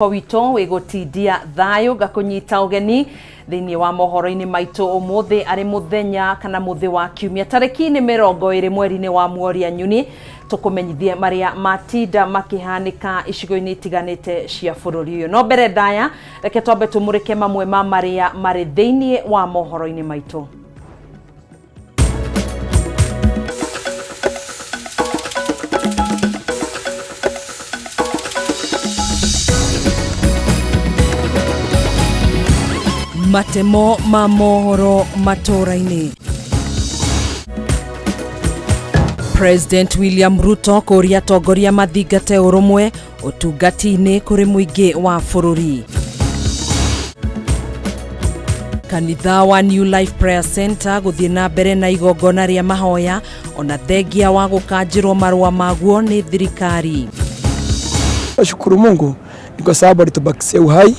Witũ wĩgũtindia thayũ ngakũnyita ũgeni thĩinĩ wa mohoro-inĩ maitũ ũmũthĩ arĩ mũthenya kana mũthĩ wa kiumia tarĩki nĩ 20 mweri-inĩ wa Mworia Nyuni tũkũmenyithie marĩa matinda makĩhanĩka icigo-inĩ itiganĩte cia bũrũri ũyũ. No mbere ndaya reke twambe tũmũrĩke mamwe ma marĩa marĩ thĩinĩ wa mohoro-inĩ maitũ. Matemo ma mohoro matũũra-inĩ. President William Ruto kũũria atongoria mathingate ũrũmwe ũtungati-inĩ kũrĩ mũingĩ wa bũrũri. Kanitha wa New Life Prayer Center gũthiĩ na mbere na igongona rĩa mahoya ona thengia wa gũkanjĩrwo marũa maguo nĩ thirikari. Nashukuru Mungu ni kwa sababu alitubakisia uhai.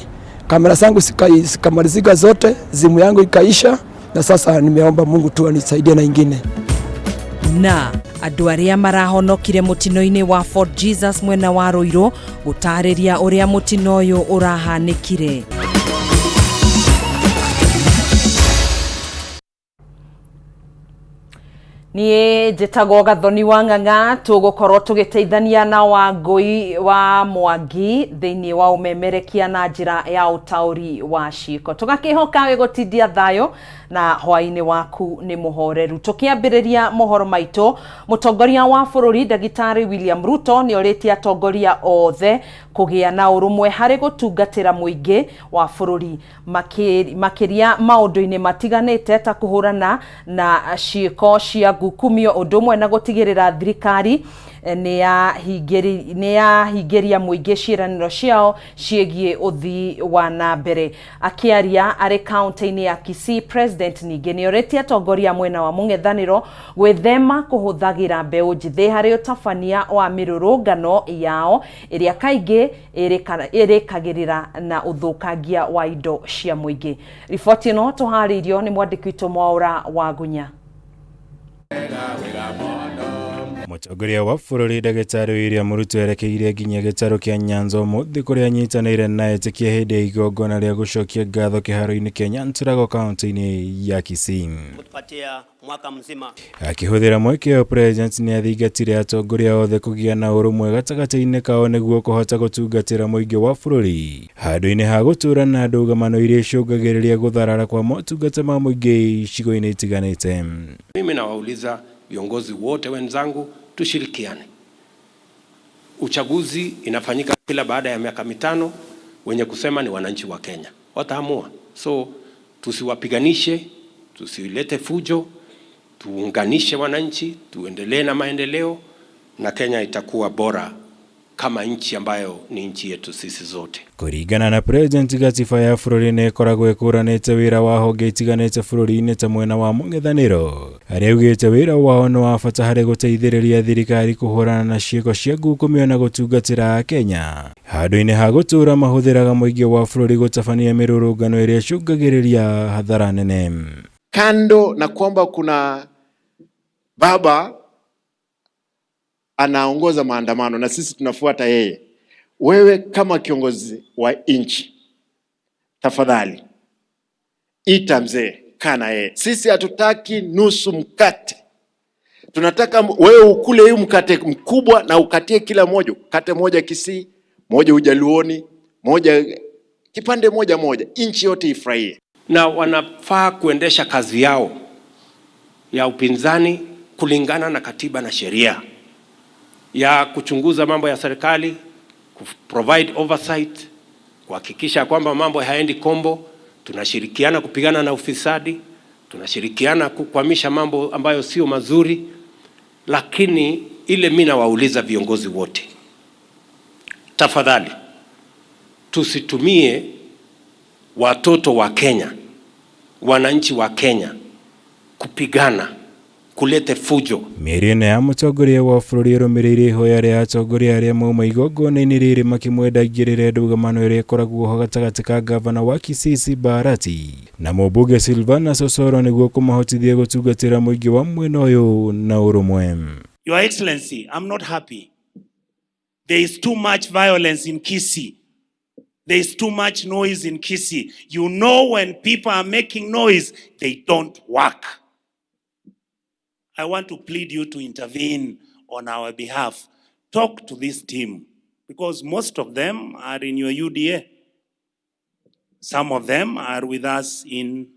Kamera zangu zikamalizika zote, simu yangu ikaisha, na sasa nimeomba Mungu tu anisaidie na ingine. Na andũ arĩa marahonokire mũtino-inĩ wa Fort Jesus mwena wa Ruiru gũtarĩria ũrĩa mũtino ũyũ ũrahanĩkire. Niĩ njĩtagwo Gathoni wa Ng'ang'a, tũgũkorwo tũgĩteithania na Wangũi wa Mwangi thĩinĩ wa ũmemerekia na njĩra ya ũtaũri wa ciĩko. Tũgakĩhoka wĩgũtindia thayũ na hwaĩ-inĩ waku nĩ mũhoreru. Tũkĩambĩrĩria mohoro maitũ, mũtongoria wa bũrũri Ndagĩtarĩ William Ruto nĩ orĩtie atongoria othe kũgĩa na ũrũmwe harĩ gũtungatĩra mũingĩ wa bũrũri makĩria maũndũ-inĩ matiganĩte ta kũhũrana na ciĩko cia ngukumio ũndũ ũmwe na gũtigĩrĩra thirikari nĩ yahingĩria mũingĩ ciĩranĩro ciao ciĩgiĩ ũthii wa na mbere. Akĩaria arĩ kaunti-inĩ ya Kisii, President ningĩ nĩ orĩtie atongoria a mwena wa mũng'ethanĩro gwĩthema kũhũthagĩra mbeũ njĩthĩ harĩ ũtabania wa mĩrũrũngano yao ĩrĩa kaingĩ ĩrĩkagĩrĩra na ũthũkangia wa indo cia mũingĩ. Riboti ĩno tũharĩirio nĩ mwandĩki witũ Mwaũra wa Gunya. Mũtongoria wa bũrũri ndagĩtarĩ William Ruto erekeire nginya gĩtarũ kĩa Nyanza ũmũthĩ kũrĩa anyitanĩire na etĩkia hĩndĩ ya igongona rĩa gũcokia ngatho kĩharo-inĩ kĩa Nyanturago kaunti-inĩ ya Kisii. Kutupatia mwaka mzima. Akĩhũthĩra mweke ũyũ President nĩ athingatire atongoria othe kũgĩa na ũrũmwe gatagatĩ-inĩ kao nĩguo kũhota gũtungatĩra mũingĩ wa bũrũri handũ-inĩ ha gũtũũra na ndũgamano iria icũngagĩrĩria gũtharara kwa motungata ma mũingĩ icigo-inĩ itiganĩte. Mimi nawauliza viongozi wote wenzangu tushirikiane. Uchaguzi inafanyika kila baada ya miaka 5, wenye kusema ni wananchi wa Kenya wataamua. So tusiwapiganishe, tusilete fujo, tuunganishe wananchi, tuendelee na maendeleo na Kenya itakuwa bora kama nchi ambayo ni nchi yetu sisi zote. Kũringana na President, gatiba ya bũrũri nĩ ĩkoragwo ĩkũranĩte wĩra wa honge itiganĩte bũrũri-inĩ ta mwena wa mũng'ethanĩro arĩa augĩte wĩra wao nĩ wa bata harĩ gũteithĩrĩria thirikari kũhũrana na ciĩko cia ngukumio na gũtungatĩra Akenya handũ-inĩ ha gũtũũra mahũthĩraga mũingĩ wa bũrũri gũtabania mĩrũrũngano ĩrĩa ĩcũngagĩrĩria hathara nene. Kando na kwamba kuna baba anaongoza maandamano na sisi tunafuata yeye, wewe kama kiongozi wa nchi, tafadhali ita mzee, kaa na yeye. Sisi hatutaki nusu mkate, tunataka wewe ukule hii mkate mkubwa na ukatie kila mmoja, kate moja Kisii, moja Ujaluoni, moja kipande moja moja, nchi yote ifurahie. Na wanafaa kuendesha kazi yao ya upinzani kulingana na katiba na sheria ya kuchunguza mambo ya serikali, provide oversight, kuhakikisha kwamba mambo hayaendi kombo. Tunashirikiana kupigana na ufisadi, tunashirikiana kukwamisha mambo ambayo sio mazuri. Lakini ile mimi nawauliza viongozi wote, tafadhali tusitumie watoto wa Kenya, wananchi wa Kenya kupigana, kulete fujo. Mĩario ĩno ya mũtongoria wa bũrũri ĩrũmĩrĩire ihoya rĩa atongoria arĩa mauma igongona-inĩ rĩrĩ makĩmwenda aingĩrĩre ndũgamano ĩrĩa ĩkoragwo ho gatagatĩ ka gavana wa Kisii Simba Arati na mũmbunge Silvanus Osoro nĩguo kũmahotithia gũtungatĩra mũingĩ wa mwena ũyũ na ũrũmwe. Your Excellency, I'm not happy. There is too much violence in Kisii. There is too much noise in Kisii. You know when people are making noise, they don't work. I want to plead you to intervene on our behalf. Talk to this team because most of them are in your UDA. Some of them are with us in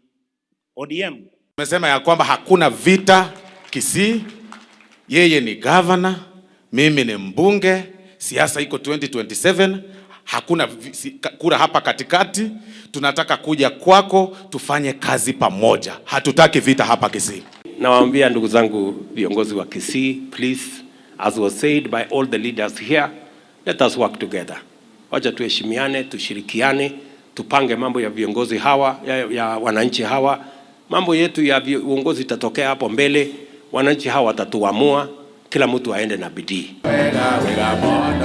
ODM. Tumesema ya kwamba hakuna vita Kisii. Yeye ni governor, mimi ni mbunge. Siasa iko 2027, hakuna kura hapa katikati. Tunataka kuja kwako tufanye kazi pamoja, hatutaki vita hapa Kisii. Nawaambia ndugu zangu viongozi wa Kisii, please, as was said by all the leaders here, let us work together. Wacha tuheshimiane, tushirikiane, tupange mambo ya viongozi hawa ya wananchi hawa. Mambo yetu ya uongozi itatokea hapo mbele, wananchi hawa watatuamua, kila mtu aende na bidii.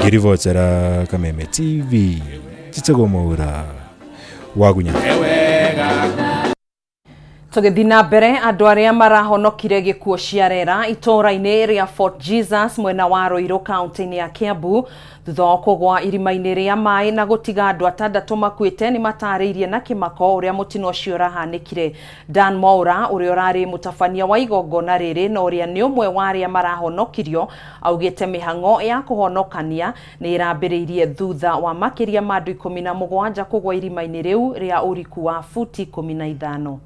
Ngĩribotera Kameme TV, njĩtagwo Mwaura Wagunya. Tũgĩthiĩ na mbere, andũ arĩa marahonokire gĩkuũ cia rera itũũra-inĩ rĩa Fort Jesus mwena wa Ruiru kaunti-inĩ ya Kiambu thutha wa kũgwa irima-inĩ rĩa maĩ na gũtiga andũ atandatũ makuĩte nĩ matarĩirie na kĩmako ũrĩa mũtino ũcio ũrahanĩkire. Dan Mwaura, ũrĩa ũrarĩ mũtabania wa igongona rĩrĩ na ũrĩa nĩ ũmwe wa arĩa marahonokirio, augĩte mĩhang'o ya kũhonokania nĩ ĩrambĩrĩirie thutha wa makĩria ma andũ 17 kũgwa irima-inĩ rĩu rĩa ũriku wa futi 15.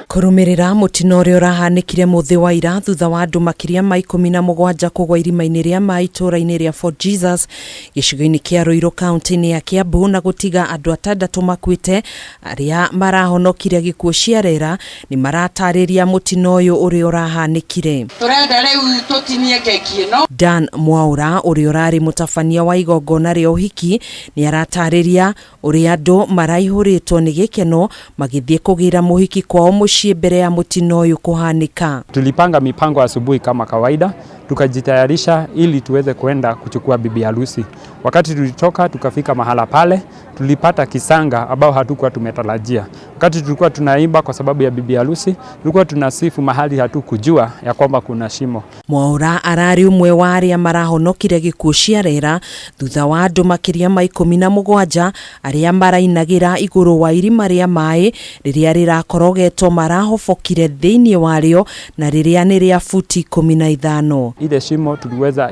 Kũrũmĩrĩra mũtino ũrĩa ũrahanĩkire mũthĩ wa ira thutha wa andũ makĩria ma 17 kũgwa irima-inĩ rĩa maĩ itũũra-inĩ rĩa Fort Jesus gĩcigo-inĩ kĩa Ruiru kaunti-inĩ ya Kiambu na gũtiga andũ atandatũ makuĩte, arĩa marahonokire gĩkuũ cia rera nĩ maratarĩria mũtino ũyũ ũrĩa ũrahanĩkire. Tũrenda rĩu tũtinie keki ĩno. Dan Mwaura, ũrĩa ũrarĩ mũtabania wa igongona rĩa ũhiki, nĩ aratarĩria ũrĩa andũ maraihũrĩtwo nĩ gĩkeno magĩthiĩ kũgĩra mũhiki kwao mũciĩ mbere ya mũtino ũyũ kũhanĩka. Tulipanga mipango asubuhi kama kawaida, tukajitayarisha ili tuweze kwenda kuchukua bibi harusi. Wakati tulitoka tukafika mahala pale, tulipata kisanga ambao hatukuwa tumetarajia. Wakati tulikuwa tunaimba kwa sababu ya bibi harusi, tulikuwa tunasifu mahali hatukujua ya kwamba kuna shimo. Mwaura ararĩ ũmwe wa arĩa marahonokire gĩkuũ cia rera thutha wa andũ makĩria ma 17 arĩa marainagĩra igũrũ wa irima rĩa maĩ rĩrĩa rĩrakorogetwo marahobokire thĩinĩ warĩo na rĩrĩa nĩ rĩa futi 15. Ile shimo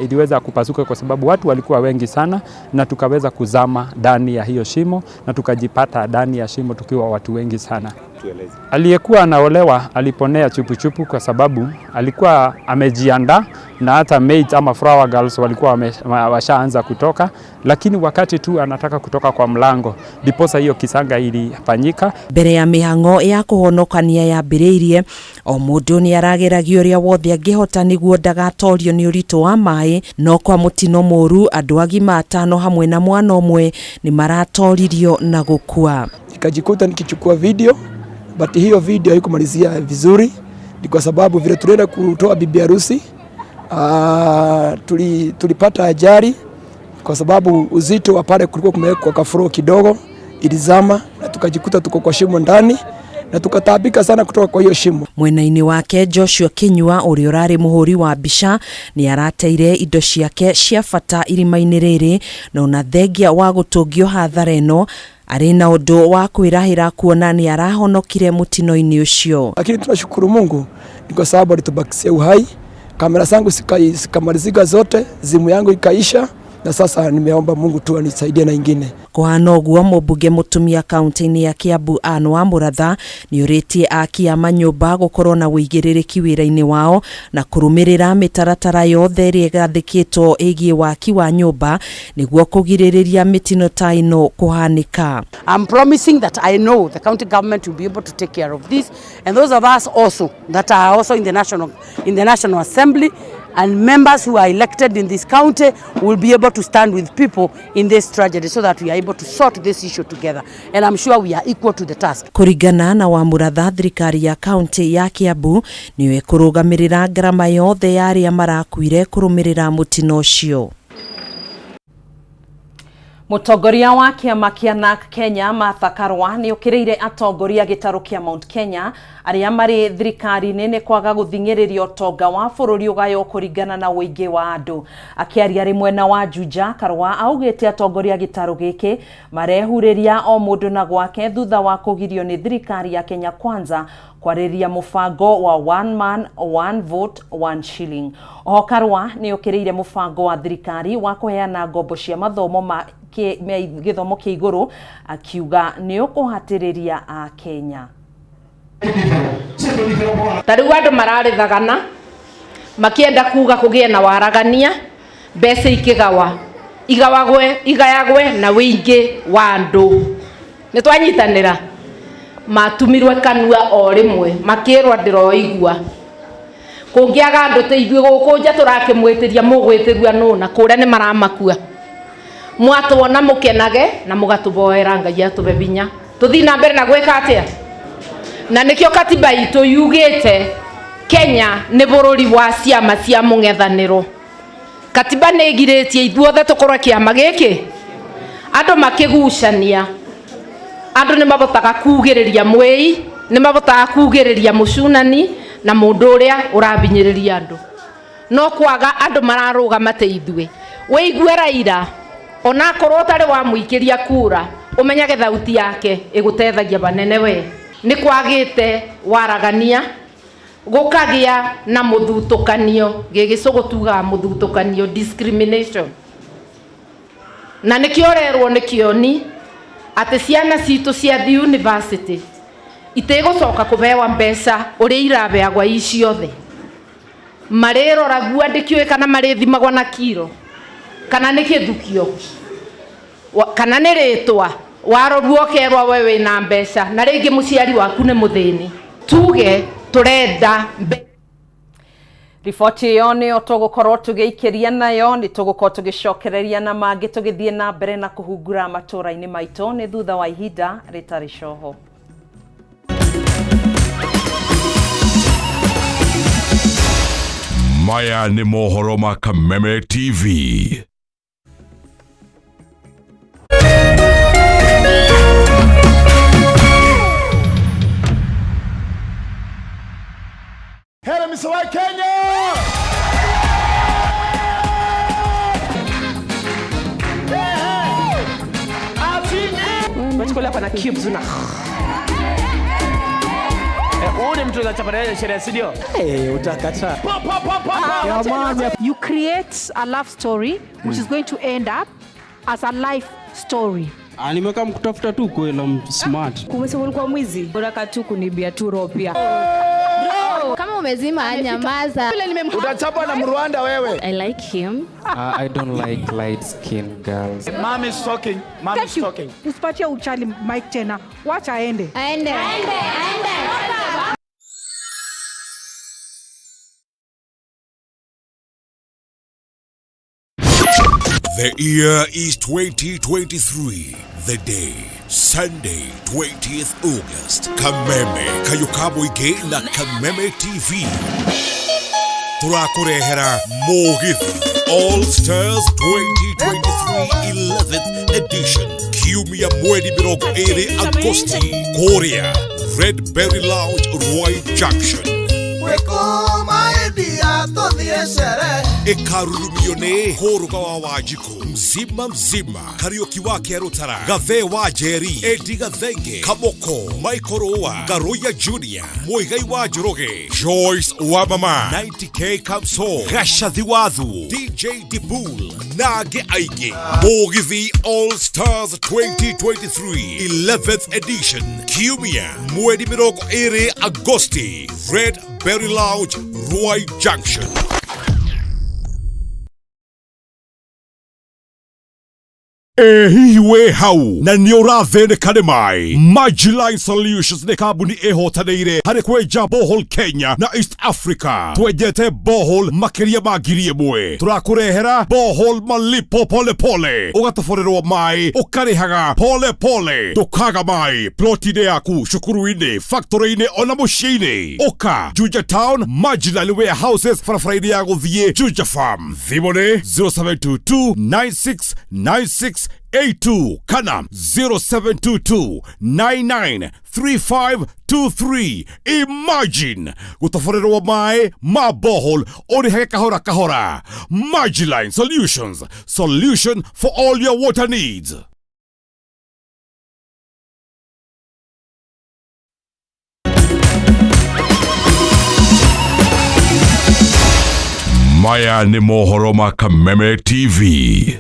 iliweza kupasuka kwa sababu watu walikuwa wengi sana, na tukaweza kuzama ndani ya hiyo shimo na tukajipata ndani ya shimo tukiwa watu wengi sana. Aliyekuwa anaolewa aliponea chupuchupu kwa sababu alikuwa amejiandaa na hata maids ama flower girls walikuwa washaanza kutoka, lakini wakati tu anataka kutoka kwa mlango ndiposa hiyo kisanga ilifanyika. Mbere ya mĩhang'o ya kũhonokania yambĩrĩirie, o mũndũ nĩ arageragia ũrĩa wothe angĩhota nĩguo ndagatorio nĩ ũritũ wa maĩ, no kwa mũtino mũru andũ agima atano hamwe na mwana ũmwe nĩ maratoririo na gũkua. Nikajikuta nikichukua video, but hiyo video haikumalizia vizuri, ni kwa sababu vile tulienda kutoa bibi harusi, tulipata ajali kwa sababu uzito wa pale kulikuwa kumewekwa kafuro kidogo, ilizama na tukajikuta tuko kwa shimo ndani na tukataabika sana kutoka kwa hiyo shimo. Mwena-inĩ wake Joshua Kinyua, ũrĩa ũrarĩ mũhũri wa mbica, nĩ arateire indo ciake cia bata irima-inĩ rĩrĩ, na ona thengia wa gũtũngio hathara ĩno arĩ na ũndũ wa kwĩrahĩra kuona nĩ arahonokire mũtino-inĩ ũcio. Lakini tunashukuru Mungu ni kwa sababu alitubakisia uhai. Kamera zangu zikamalizika zote, simu yangu ikaisha, na sasa nimeomba Mungu tu anisaidie na ingine. Kũhana ũguo, mũmbunge mũtumia kaunti-inĩ ya Kiambu Anne Wamũratha nĩ ũrĩtie aki a manyũmba gũkorwo na ũigĩrĩrĩki wĩra-inĩ wao na kũrũmĩrĩra mĩtaratara yothe ĩrĩa ĩgathĩkĩtwo ĩgiĩ waki wa nyũmba nĩguo kũgirĩrĩria mĩtino ta ĩno kũhanĩka. I'm promising that I know the county government will be able to take care of this, and those of us also that are also in the National Assembly and members who are elected in this county will be able to stand with people in this tragedy so that we are able to sort this issue together. And I'm sure we are equal to the task. Kũringana na Wamũratha, thirikari ya kaunti ya Kiambu nĩyo ĩkũrũgamĩrĩra ngarama yothe ya arĩa marakuire kũrũmĩrĩra mũtino ũcio. Mũtongoria wa kĩama kĩa NARC Kenya Martha Karua nĩ ũkĩrĩire atongoria gĩtarũ kĩa Mount Kenya arĩa marĩ thirikari-inĩ nĩ kwaga gũthing'ĩrĩria ũtonga wa bũrũri ũgaywo kũringana na ũingĩ wa andũ. Akĩaria arĩ mwena wa Juja, Karua augĩte atongoria gĩtarũ gĩkĩ marehurĩria o mũndũ na gwake thutha wa kũgirio nĩ thirikari ya Kenya Kwanza kwarĩrĩria mũbango wa one man one vote one shilling. Oho Karua nĩ ũkĩrĩire mũbango wa thirikari wa kũheana ngombo cia mathomo ma gĩthomo kĩa igũrũ akiuga nĩ ũkũhatĩrĩria a Kenya. Ta rĩu andũ mararĩthagana makĩenda kuga kũgĩe na waragania mbeca ikĩgawa igawagwe igayagwe na wĩingĩ wa andũ. Nĩ twanyitanĩra matumirwe kanua o rĩmwe makĩrwo ndĩroigua kũngĩaga andũ ta ithuĩ gũkũ nja tũrakĩmwĩtĩria mũgwĩtĩrua nũ na kũrĩa nĩ maramakua mwatwona mũkenage na mũgatũboera Ngai atũbe binya tũthiĩ na mbere na gwĩka atĩa na nĩkĩo katiba itũ yugĩte Kenya nĩ bũrũri wa ciama cia mũng'ethanĩro. Katiba nĩ ĩgirĩtie ithuothe tũkorwo kĩama gĩkĩ andũ makĩgucania andũ nĩ mabotaga kugĩrĩria mwĩi nĩ mabotaga kugĩrĩria mũcunani na mũndũ ũrĩa ũrabinyĩrĩria andũ no kwaga andũ mararũgama ta ithuĩ wĩigue Raila onakorwo ũtarĩ wamũikĩria kura ũmenyage thauti yake ĩgũtethagia banene we nĩ kwagĩte waragania gũkagĩa na mũthutũkanio gĩgĩcũgũ tugaga mũthutũkanio discrimination na nĩkĩo ũrerwo nĩ kĩoni atĩ ciana citũ cia the university itigũcoka kũbewa mbeca ũrĩa irabeagwa i ciothe marĩroragua ndĩkĩũĩ kana marĩthimagwo na kiro kana nĩ kĩthukio kana nĩ rĩtwa warorwo ũkerwo we wĩna mbeca na rĩngĩ mũciari waku nĩ mũthĩni tuge tũrenda Riboti ĩyo nĩyo tũgũkorwo tũgĩikĩria nayo nĩ tũgũkorwo tũgĩcokereria na mangĩ tũgĩthiĩ na mbere na kũhungura matũũra-inĩ maitũ nĩ thutha wa ihinda rĩtarĩ coho. Maya nĩ mohoro ma Kameme TV. Hello, Mr. White Kenya! Unachukulia hapa na cubes una. Huyu ni mtu anachapa sheria si ndio? Eh, utakataa. You create a love story which is going to end up as a life story. Nimeka mkutafuta tu kweli I'm smart. Kumesema ulikuwa mwizi. Unataka tu kunibia tu roho pia. Kama umezima nyamaza. Utachapwa na Mrwanda wewe. I like him. I don't like light skin girls. Mom is talking. Mom is talking. Usipatie uchali mic tena. Wacha aende. Aende. Aende. Aende. The year is 2023. The day, Sunday, 20th August. Kameme, Kayukaboige na Kameme TV. Turakurehera Mugithi All Stars 2023 11th edition. Kiumia mweri mĩrongo ĩrĩ Agosti. Korea, Red Berry Lounge, Roy Junction. Ĩkarurumio nĩ Kũrũga wa Wanjikũ, Mzima Mzima, Kariũki wa Kĩarũtara, Gathee wa Njeri, Edi Gathenge, Kamoko, Michael Rũa, Garoya Junior, Mũigai wa Njoroge, Joyce wa Mama, 90K Kamso, Gacathi Wathu, DJ Dibul na angĩ aingĩ. Mũgithi All Stars 2023 11th edition, Kiumia mweri mĩrongo ĩrĩ Agosti, Red Berry Lounge, Ruai Junction. Ĩ hihi wĩ hau na nĩ ũrathĩnĩka nĩ maĩ? Majiline Solutions nĩ kambuni ĩhotanĩire harĩ kwenja borehole Kenya na East Africa. Twenjete borehole makĩria ma 1,000. Tũrakũrehera borehole malipo pole pole, ũgatoborerwo maĩ ũkarĩhaga pole pole, ndũkaga maĩ ploti-inĩ yaku, cukuru-inĩ, factory-inĩ ona mũciĩ-inĩ. Ũka Juja Town, Majiline Warehouses, barabara-inĩ ya gũthiĩ Juja Farm. Thimũ nĩ 0722 96 96 682 kana 0722 993523. Imagine gũtoborerwo maĩ ma borehole ũrĩhage kahora kahora. Magiline Solutions, solution for all your water needs. Maya nĩ mohoro ma Kameme TV.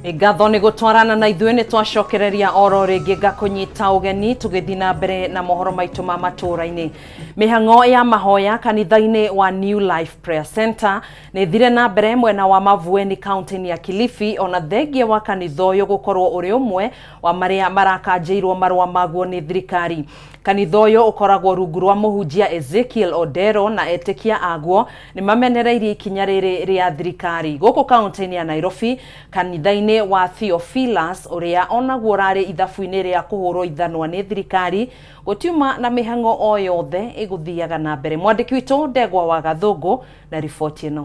Ngatho nĩ gũtwarana na ithuĩ nĩ twacokereria oro rĩngĩ ngakũnyita ũgeni tũgĩthiĩ na mbere na mohoro maitũ ma matũũra-inĩ. Mĩhang'o ya mahoya kanitha-inĩ wa New Life Prayer Center nĩ thire na mbere mwena wa Mavueni kaunti-inĩ ya Kilifi, ona thengia wa kanitha ũyũ gũkorwo ũrĩ ũmwe wa marĩa marakanjĩirwo marũa maguo nĩ thirikari. Kanitha ũyũ ũkoragwo rungu rwa mũhunjia Ezekiel Odero na etĩkia aguo nĩ mamenereirie ikinya rĩrĩ rĩa thirikari. Gũkũ kaunti-inĩ ya Nairobi, kanitha-inĩ wa Theophilus ũrĩa onaguo ũrarĩ ithabu-inĩ rĩa kũhũrwo ithanwa nĩ thirikari, gũtiuma na mĩhang'o o yothe ĩgũthiaga na mbere. Mwandĩki witũ Ndegwa wa Gathũngũ na riboti ĩno.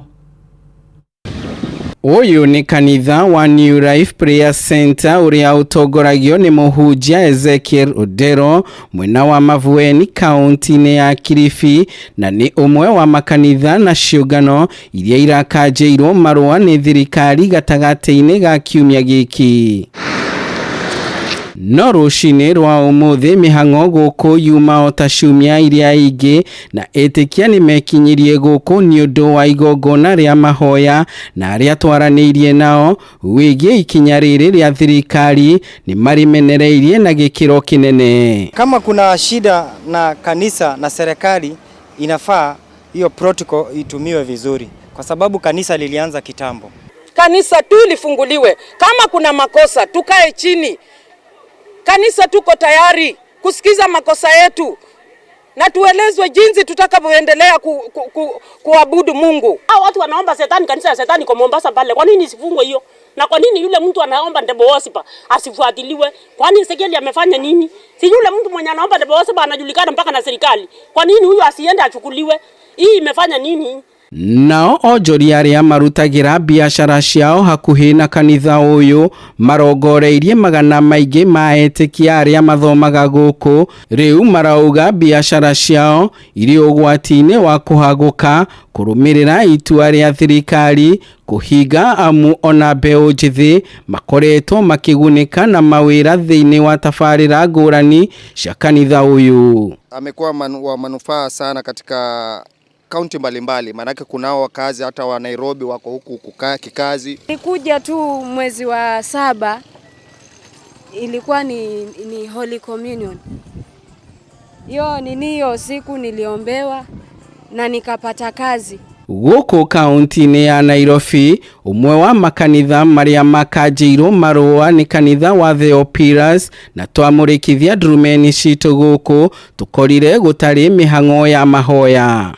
Ũyũ nĩ kanitha wa New Life Prayer Center ũrĩa ũtongoragio nĩ mũhunjia Ezekiel Odero mwena wa Mavueni kaunti-inĩ ya Kilifi, na nĩ ũmwe wa makanitha na ciũngano iria irakanjĩirwo marũa nĩ thirikari gatagatĩ-inĩ ga kiumia gĩkĩ. No rũcinĩ rwa ũmũthĩ mĩhang'o gũkũ yuma o ta ciumia iria ingĩ, na etĩkia nĩ mekinyirie gũkũ nĩ ũndũ wa igongona rĩa mahoya, na arĩa twaranĩirie nao wĩgiĩ ikinya rĩrĩ rĩa thirikari nĩ marĩmenereirie na gĩkĩro kĩnene. Kama kuna shida na kanisa na serikali, inafaa hiyo protocol itumiwe vizuri, kwa sababu kanisa lilianza kitambo. Kanisa tu lifunguliwe, kama kuna makosa tukae chini. Kanisa tuko tayari kusikiza makosa yetu na tuelezwe jinsi tutakavyoendelea kuabudu Mungu. Hao watu wanaomba shetani, kanisa ya shetani kwa Mombasa pale. Kwa nini isifungwe hiyo? Na kwa nini yule mtu anaomba devil worshiper asifuatiliwe? Kwani Ezekiel amefanya nini? Si yule mtu mwenye anaomba devil worshiper anajulikana mpaka na serikali. Kwa nini huyu asiende achukuliwe? Hii imefanya nini? Nao onjoria arĩa marutagĩra biacara ciao hakuhĩ na kanitha ũyũ marongoreirie magana maingĩ ma etĩkia arĩa mathomaga gũkũ, rĩu marauga biacara ciao irĩ ũgwati-inĩ wa kũhagũka kũrũmĩrĩra itua rĩa thirikari kũhinga, amu ona mbeũ njĩthĩ makoretwo makĩgunĩka na mawĩra thĩinĩ wa tabarĩra ngũrani cia kanitha ũyũ. Amekuwa wa manufaa sana katika kaunti mbalimbali, maanake kunao wakazi hata wa Nairobi wako huku kukaa kikazi. Nilikuja tu mwezi wa 7, ilikuwa ni Holy Communion. Hiyo nini, hiyo siku niliombewa na nikapata kazi. Gũkũ kaunti-inĩ ya Nairobi, ũmwe wa makanitha marĩa makanjĩirwo marũa nĩ kanitha wa Theophilus, na twamũrĩkithia ndurumeni citũ gũkũ tũkorire gũtarĩ mĩhang'o ya mahoya.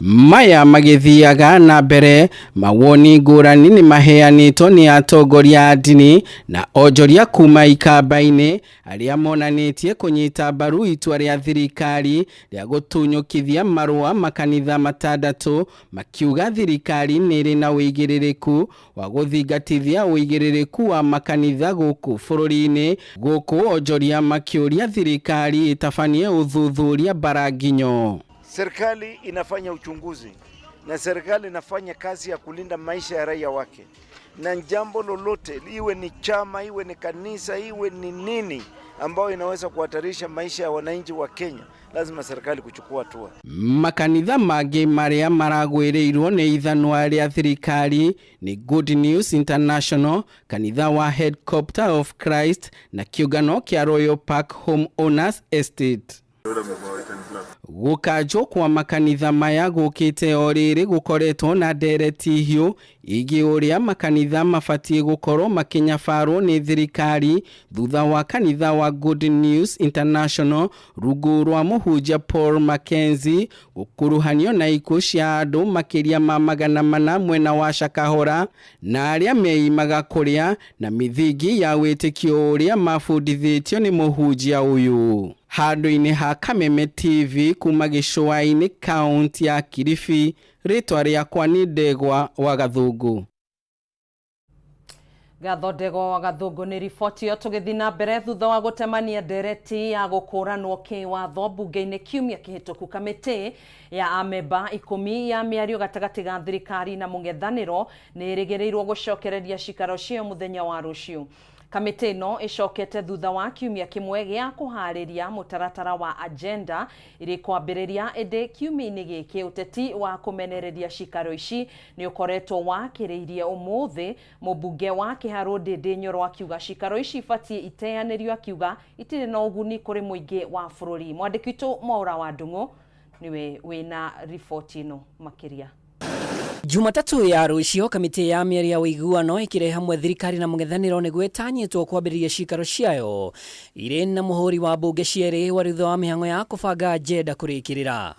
Maya magĩthiaga na mbere, mawoni ngũrani nĩ maheanĩtwo nĩ atongoria a ndini na onjoria kuma ikamba-inĩ arĩa monanĩtie kũnyita mbaru itua rĩa thirikari rĩa gũtunyũkithia marũa makanitha matandatũ, makiuga thirikari nĩ ĩrĩ na ũigĩrĩrĩku wa gũthingatithia ũigĩrĩrĩku wa makanitha gũkũ bũrũri-inĩ. Gũkũ onjoria makĩũria thirikari ĩtabanie ũthuthuria mbaranginyo. Serikali inafanya uchunguzi na serikali inafanya kazi ya kulinda maisha ya raia wake, na jambo lolote iwe ni chama iwe ni kanisa iwe ni nini ambayo inaweza kuhatarisha maisha ya wananchi wa Kenya, lazima serikali kuchukua hatua. Makanitha mangĩ marĩa maragwĩrĩirwo nĩ ithanwa rĩa thirikari nĩ Good News International, kanitha wa Headquarter of Christ na kĩũngano kĩa Royal Park Home Owners Estate. Gũkanjwo kwa makanitha maya gũkĩte o rĩrĩ gũkoretwo na ndereti hiũ ĩgiĩ ũrĩa makanitha mabatiĩ gũkorwo makĩnyabarwo nĩ thirikari thutha wa kanitha wa Good News International rungu rwa mũhunjia Paul Mackenzie gũkuruhanio na ikuũ cia andũ makĩria ma 400 mwena wa Shakahola na arĩa meimaga kũrĩa na mĩthingi ya wĩtĩkio ũrĩa mabundithĩtio nĩ mũhunjia ũyũ. Handũ-inĩ ha Kameme TV kuma gĩcũa-inĩ kaunti ya Kilifi, rĩtwa rĩakwa nĩ Ndegwa wa Gathũngũ. Ngatho Ndegwa Gathũngũ nĩ riboti ĩyo. Tũgĩthiĩ na mbere, thutha wa gũtemania ndereti ya gũkũranwo kĩwatho mbunge-inĩ kiumia kĩhĩtũku, kamĩtĩ ya amemba 10 ya mĩario gatagatĩ ga thirikari na mũng'ethanĩro nĩ ĩrĩgĩrĩirwo gũcokereria cikaro ciayo mũthenya wa rũciũ. Kamĩtĩ ĩno ĩcokete thutha wa kiumia kĩmwe gĩa kũharĩria mũtaratara wa agenda irĩ kwambĩrĩria, ĩndĩ kiumia-inĩ gĩkĩ ũteti wa kũmenereria cikaro ici nĩ ũkoretwo wakĩrĩirie. Ũmũthĩ mũmbunge wa Kĩharũ Ndĩndĩ Nyoro akiuga cikaro ici ibatiĩ iteanĩrio, akiuga itirĩ na ũguni kũrĩ mũingĩ wa bũrũri. Mwandĩki witũ Mwaũra wa Ndung'u niwe wĩna riboti ĩno makĩria. Jumatatũ ya rũciũ, kamĩtĩ ya mĩario ya ũiguano ĩkĩrehe hamwe thirikari na mũng'ethanĩro nĩguo ĩtanyĩtwo kwambĩrĩria cikaro ciayo irĩ na mũhũri wa mbunge cierĩ warĩ thutha wa mĩhang'o ya kũbanga agenda kũrĩkĩrĩra.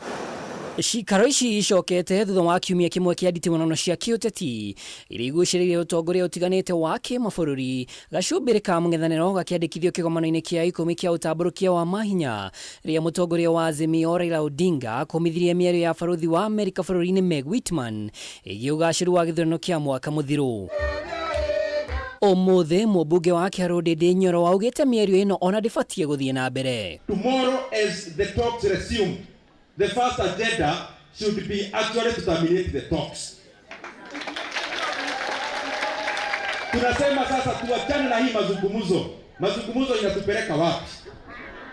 Cikaro ici icokete thutha wa kiumia kĩmwe kĩa nditimũrano cia kĩũteti iria igucĩrĩirie ũtongoria ũtiganĩte wa kĩmabũrũri. Gacumbĩrĩ ka mũng'ethanĩro gakĩandĩkithio kĩgomano-inĩ kĩa 10 kĩa ũtambũrũkia wa mahinya rĩrĩa mũtongoria wa Azimio Raila Odinga akũmithirie mĩario ya barũthi wa Amerika bũrũri-inĩ Meg Whitman ĩgiĩ ũgacĩru wa gĩthurano kĩa mwaka mũthiru. Ũmũthĩ mũmbunge wa Kĩharũ Ndĩndĩ Nyoro augĩte mĩario ĩno ona ndĩbatiĩ gũthiĩ na mbere. Tomorrow as the talks resume, the first agenda should be actually to terminate the talks. Tunasema sasa tuachane na hii mazungumzo. Mazungumzo inatupeleka wapi?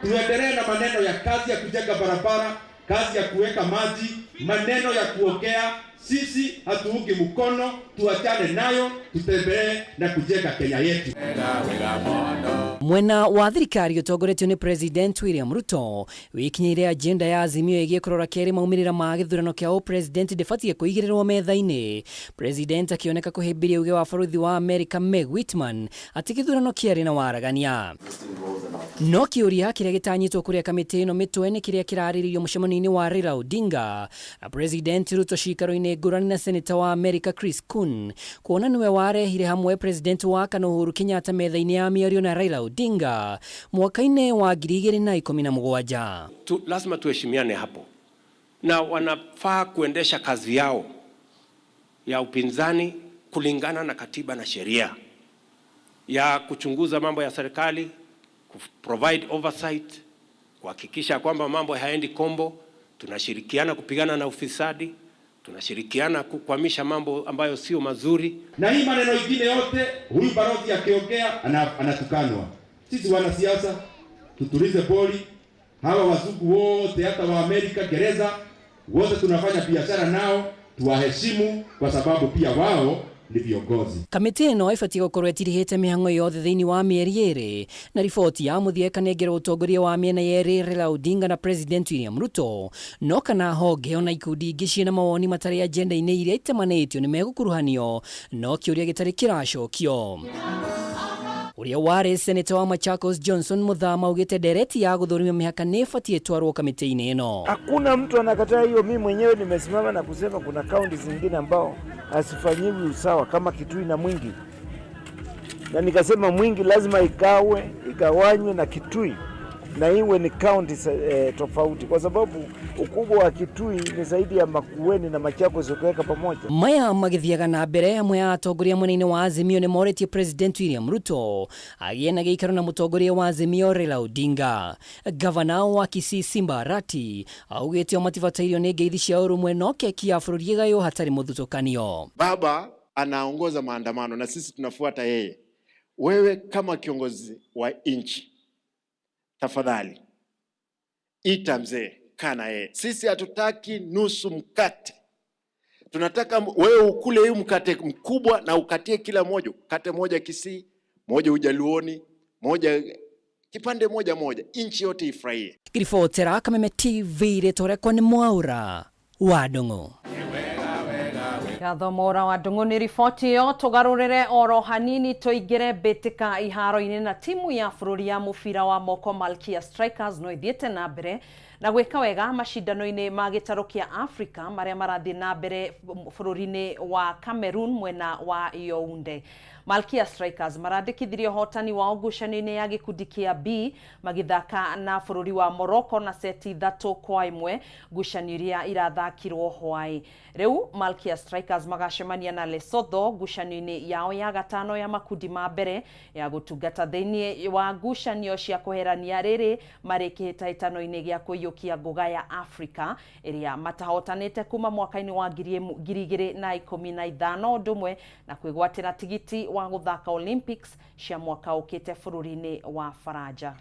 Tuendelee na maneno ya kazi ya kujenga barabara, kazi ya kuweka maji, maneno ya kuongea. Sisi hatuungi mkono, tuachane nayo, tutembee na kujenga Kenya yetu. Mwena wa thirikari ũtongoretio nĩ President William Ruto wĩkinyĩire agenda ya Azimio ĩgiĩ kũrora kerĩ maumĩrĩra ma gĩthurano kĩa ũpresident ndĩbatiĩ kũigĩrĩrwo metha-inĩ. President akĩoneka kũhĩmbĩria uge wa barũthi wa Amerika Meg Whitman atĩ gĩthurano kĩarĩ na waragania. No kĩũria kĩrĩa gĩtanyĩtwo kũrĩa kamĩtĩ ĩno mĩtwe nĩ kĩrĩa kĩrarĩrĩirio mũcemanio-inĩ wa Raila Odinga na President Ruto cikaro-inĩ ngũrani na Seneta wa Amerika Chris Coons, kuona nĩwe warehire hamwe President wa kana Uhuru Kenyatta metha-inĩ ya mĩario na Raila Odinga mwaka-inĩ wa 2017. Lazima tuheshimiane hapo, na wanafaa kuendesha kazi yao ya upinzani kulingana na katiba na sheria ya kuchunguza mambo ya serikali, provide oversight, kuhakikisha kwamba mambo hayaendi kombo. Tunashirikiana kupigana na ufisadi, tunashirikiana kukwamisha mambo ambayo sio mazuri. Na hii maneno ingine yote huyu balozi akiongea anatukanwa. Sisi wanasiasa tutulize boli. Hawa wazungu wote hata wa Amerika, Gereza, wote tunafanya biashara nao, tuwaheshimu kwa sababu pia wao ni viongozi. Kamĩtĩ ĩno ĩbatiĩ gũkorwo ĩtirihĩte mĩhang'o yothe thĩinĩ wa mĩeri 2 na riboti ya mũthia ĩkanengerwo ũtongoria wa mĩena yerĩ Raila Odinga na President William Ruto. No kana honge ona ikundi ingĩ ciĩna mawoni matarĩ agenda-inĩ iria itemanĩtio nĩ megũkuruhanio, no kĩũria gĩtarĩ kĩracokio. Ũrĩa warĩ seneta wa Machakos Johnson Muthama augĩte ndereti ya gũthũrima mĩhaka nĩ ĩbatiĩ ĩtwarwo kamĩtĩ-inĩ ĩno. Hakuna mtu anakataa hiyo. Mimi mwenyewe nimesimama na kusema kuna kaunti zingine ambao hasifanyiwi usawa kama Kitui na Mwingi, na nikasema Mwingi lazima igawanywe na Kitui na iwe ni kaunti tofauti, kwa sababu ukubwa wa Kitui ni zaidi ya Makueni na Machakos ukiweka pamoja. Maya magithiaga na mbere, amwe a atongoria mwena-inĩ wa Azimio nĩ morĩtie President William Ruto agĩe na gĩikaro na mũtongoria wa Azimio Raila Odinga. Gavana wa Kisii Simba Arati augĩte o matibatairio nĩ ngeithi cia ũrũmwe no keki ya bũrũri ĩgaywo hatarĩ mũthutũkanio. Baba anaongoza maandamano na sisi tunafuata yeye. Wewe kama kiongozi wa nchi, tafadhali ita mzee, kaa na yeye. Sisi hatutaki nusu mkate, tunataka wewe ukule hii mkate mkubwa na ukatie kila mmoja. Kate moja Kisii, moja Ujaluoni, moja kipande moja moja, nchi yote ifurahie. Ngiribotera Kameme TV, rĩtwa rĩakwa nĩ Mwaura wa Ndung'u. Ngatho Mwaura wa Ndung'u nĩ riboti ĩyo. Tũgarũrĩre oro hanini tũingĩre mbĩtĩka iharo-inĩ na timu ya bũrũri ya mũbira wa moko Malkia Strikers no ithiĩte na mbere Na gwĩka wega macindano-inĩ ma gĩtarũ kĩa Africa marĩa marathiĩ na mbere bũrũri-inĩ wa Cameroon mwena wa Yaounde. Malkia Strikers marandĩkithirie ũhotani wao ngucanio-inĩ ya gĩkundi kĩa B magĩthaka na bũrũri wa Morocco na seti 3-1 ngucanio iria irathakirwo hwaĩ. Rĩu Malkia Strikers magacemania na Lesotho ngucanio-inĩ yao ya gatano ya makundi ma mbere ya gũtungata thĩinĩ wa ngucanio cia kũherania rĩrĩ marĩ kĩhĩtahĩtano-inĩ gĩa kũiyũkia ngũga ya Africa ĩrĩa matahotanĩte kuma mwaka-inĩ wa 2015 ũndũ ũmwe na kwĩgwatĩra tigiti wa gũthaka Olympics cia mwaka ũkĩte bũrũri-inĩ wa Faranja.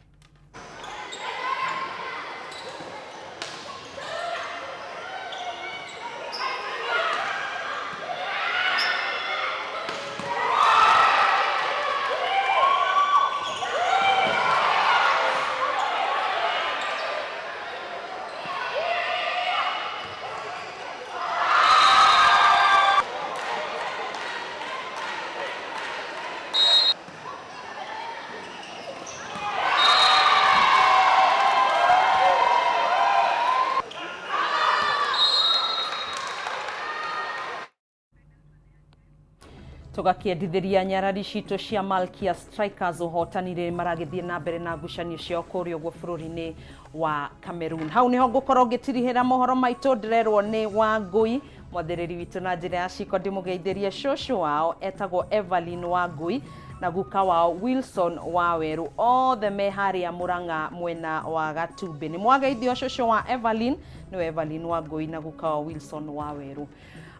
Tũgakĩendithĩria nyarari citũ cia Malkia Strikers ũhotani rĩrĩ maragĩthiĩ na mbere na ngucanio ciao kũrĩa ũguo bũrũri-inĩ wa Cameroon. Hau nĩho ngũkorwo ngĩtirihĩra mohoro maitũ, ndĩrerwo nĩ Wangũi mwathĩrĩri witũ na njĩra ya ciko, ndĩmũgeithĩrie cũcũ wao etagwo Evelyn Wangũi na guka wao Wilson Waweru, othe me harĩa Murang'a mwena wa Gatumbĩ. Nĩ mwageithio cũcũ wa Evelyn, nĩwe Evelyn Wangũi na guka wao Wilson Waweru.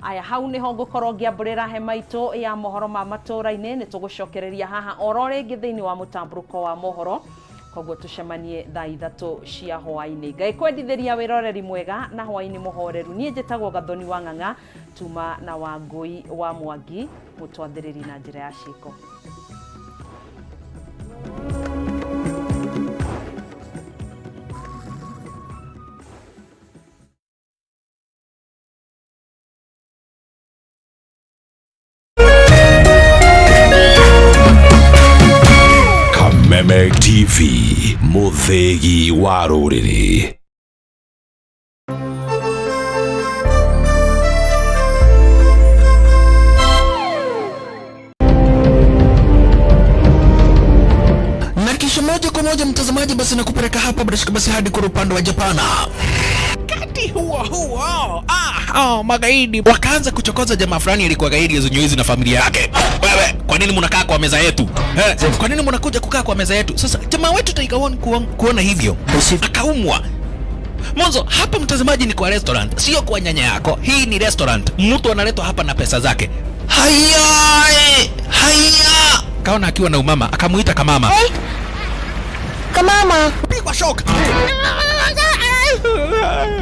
Aya, hau niho ngukorwo ngiambũrĩra hema itũ ya mohoro ma matũra-inĩ. Nĩ tũgũcokereria haha oro rĩngĩ thĩinĩ wa mũtambũrũko wa mohoro, koguo tũcemanie thaa 3 cia hwaĩ-inĩ. Ngai kwendithĩria wĩroreri mwega na hwaĩ-inĩ mũhoreru. Niĩ njĩtagwo Gathoni wa Ng'ang'a, tuma na Wangũi wa Mwangi, mũtwathĩrĩri na njĩra ya ciĩko. Kameme TV, mũthĩgi wa rũrĩrĩ. Na kisha moja kwa moja mtazamaji, basi nakupeleka hapa bila shaka basi hadi kule upande wa Japana. Wakati huo huo, magaidi wakaanza kuchokoza jamaa fulani alikuwa gaidi ya na familia yake. Wewe, kwa nini mnakaa kwa meza yetu? Kwa nini mnakuja kukaa kwa meza yetu? Sasa jamaa wetu Tiger One kuona hivyo akaumwa. Mwanzo hapa mtazamaji ni kwa restaurant, sio kwa nyanya yako. Hii ni restaurant, mtu analetwa hapa na pesa zake. Haya, haya. Kaona akiwa na umama, akamuita kamama. Hey. Kamama. Pigwa shock.